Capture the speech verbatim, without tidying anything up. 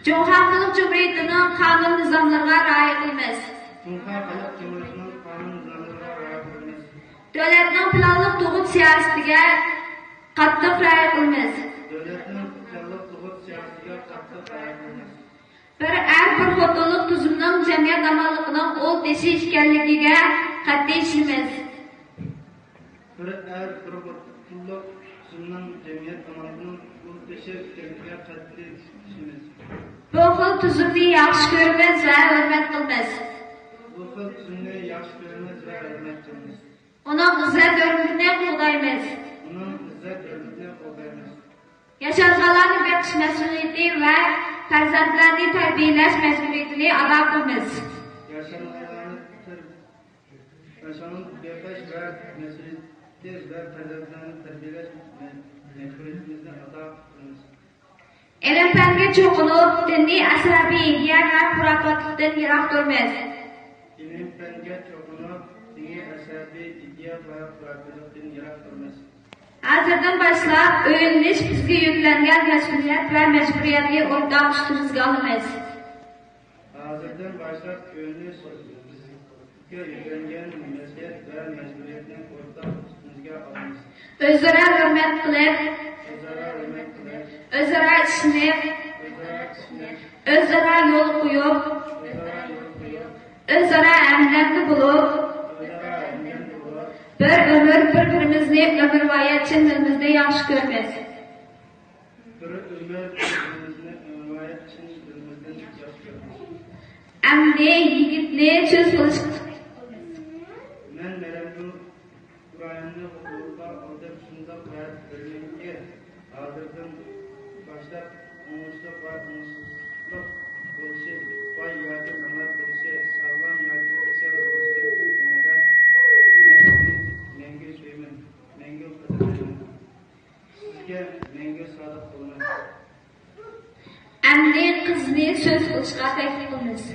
جۇڭخۇا خەلق جۇمھۇرىيىتىنىڭ قانۇن نىزاملىرىغا رىئايە قىلىمىز. جۇڭخۇا خەلق جۇمھۇرىيىتىنىڭ قانۇن نىزاملىرىغا رىئايە قىلىمىز. دۆلەتنىڭ پىلانلىق تۇغۇت سىياسىتىگە قاتتىق رىئايە قىلىمىز. دۆلەتنىڭ پىلانلىق تۇغۇت سىياسىتىگە قاتتىق رىئايە قىلىمىز. بىر ئەر، بىر خوتۇنلۇق تۈزۈمنىڭ جەمئىيەت ئامانلىقىنىڭ ئۇل تېشى ئىكەنلىكىگە قەتئىي ئىشىنىمىز. بىر ئەر، بىر خوتۇنلۇق تۈزۈمنىڭ جەمئىيەت ئامانلىقىنىڭ ئۇل تېشى ئىكەنلىكىگە قەتئىي ئىشىنىمىز. بۇ خىل تۈزۈمنى ياخشى كۆرىمىز ۋە ھۆرمەت قىلىمىز. بۇ خىل تۈزۈمنى ياخشى كۆرىمىز ۋە ھۆرمەت قىلىمىز. ئۇنىڭ ئىززەت-ھۆرمىتىنى قوغدايمىز. ئۇنىڭ ئىززەت-ھۆرمىتىنى قوغدايمىز. ياشانغانلارنى بېقىش مەسئۇلىيىتى ۋە پەرزەنتلەرنى تەربىيەلەش مەجبۇرىيىتىنى ئادا قىلىمىز. ياشانغانلارنى تەر-، ياشانغانلارنى بېقىش ۋە مەسئۇلىيىتى ۋە پەرزەنتلەرنى تەربىيەلەش مە-، مەجبۇرىيىتىمىزنى ئادا قىلىمىز. ئىلىم-پەنگە چوقۇنۇپ، دىنىي ئەسەبىي ئىدىيە ۋە خۇراپاتلىقتىن يىراق تۇرىمىز. ئىلىم-پەنگە چوقۇنۇپ، دىنىي ئەسەبىي ئىدىيە ۋە خۇراپاتلىقتىن يىراق تۇرىمىز. ھازىردىن باشلاپ، ئۆيلىنىش بىزگە يۈكلەنگەن مەسئۇلىيەت ۋە مەجبۇرىيەتنى ئورتاق ئۈستىمىزگە ئالىمىز. ھازىردىن باشلاپ، ئۆيلىنىش بىزگە يۈكلەنگەن مەسئۇلىيەت ۋە مەجبۇرىيەتنى ئورتاق ئۈستىمىزگە ئالىمىز. ئۆزئارا ھۆرمەت قىلىپ، ئۆزئارا ھۆرمەت قىلىپ، ئۆزئارا ئىشىنىپ، ئۆزئارا ئىشىنىپ، ئۆزئارا يول قويۇپ، ئۆزئارا يول قويۇپ، ئۆزئارا ھەمدەمدە بولۇپ، ئۆزئارا ھەمدەمدە بولۇپ، بىر ئۆمۈر بىر-بىرىمىزنى ئۆمۈرۋايەت چىن دىلىمىزدىن ياخشى كۆرىمىز. بىر ئۆمۈر بىر-بىرىمىزنى ئۆمۈرۋايەت چىن دىلىمىزدىن ياخشى كۆرىمىز. ئەمدى يىگىتنى سۆز قىلىشقا تەكلىپ قىلىمىز. مەن مەرەمگۈل ئىبراھىمنى ھۇزۇرغا ئالدىم، شۇنداق ۋەدە بېرىمەنكى، ھازىردىن باشلاپ ئوڭۇشلۇق ۋە ئوڭۇشسىزلىق بولۇشى، باي ياكى نامرات بولۇشى، ساغلام ياكى كېسەل بولۇشى ھەققىدە مەن سىزنى مەڭگۈ سۆيىمەن، مەڭگۈ قەدىرلەيمەن. سىزگە مەڭگۈ سادىق بولىمەن. ئەمدى قىزنى سۆز قىلىشقا تەكلىپ قىلىمىز.